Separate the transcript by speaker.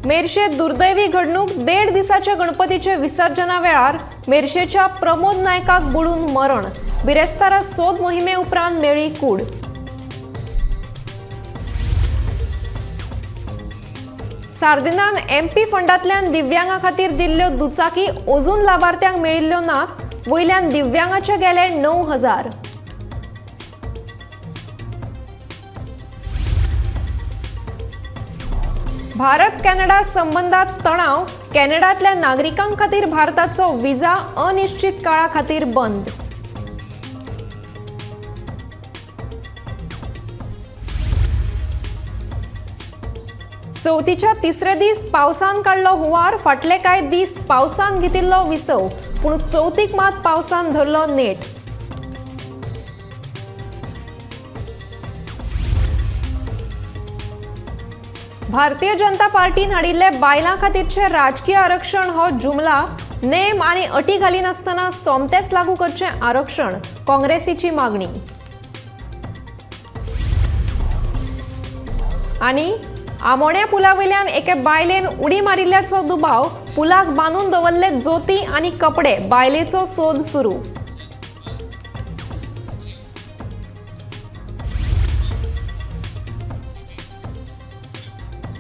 Speaker 1: मेरशे दुर्दैवी घडणूक. 1.5 दिसाच्या गणपतीचे विसर्जना वेळार मेरशेच्या प्रमोद नायकाक बुडून मरण. बिरेस्तारा सोद मोहिमे उपरांत मेळ्ळी कूड. सार्दिनान एमपी फंडांतल्यान दिव्यांगा खातीर दिल्ल्यो दुचाकी अजून लाभार्थ्यांक मेळिल्ल्यो नात. वयल्यान दिव्यांगाचे गेले 9,000. भारत कॅनडा संबंधात तणाव. कॅनडांतल्या नागरिकां खातीर भारताचो विजा अनिश्चित काळा खातीर बंद. चवथीच्या तिसरे दीस पावसान काडलो हुंवार. फाटले कांय दीस पावसान घेतिल्लो विसव, पूण चवथीक मात पावसान धरलो नेट. भारतीय जनता पार्टीन हाडिल्ले बायलां खातीरचे राजकीय आरक्षण हो जुमला. नेम आनी अटी घालिनासतना सोमतेच लागू करचें आरक्षण, काँग्रेसीची मागणी. आनी आमोण्या पुला वयल्यान एके बायलेन उडी मारिल्ल्याचो दुबाव. पुलाक बांदून दवरले जोती आनी कपडे. बायलेचो सोद सुरू.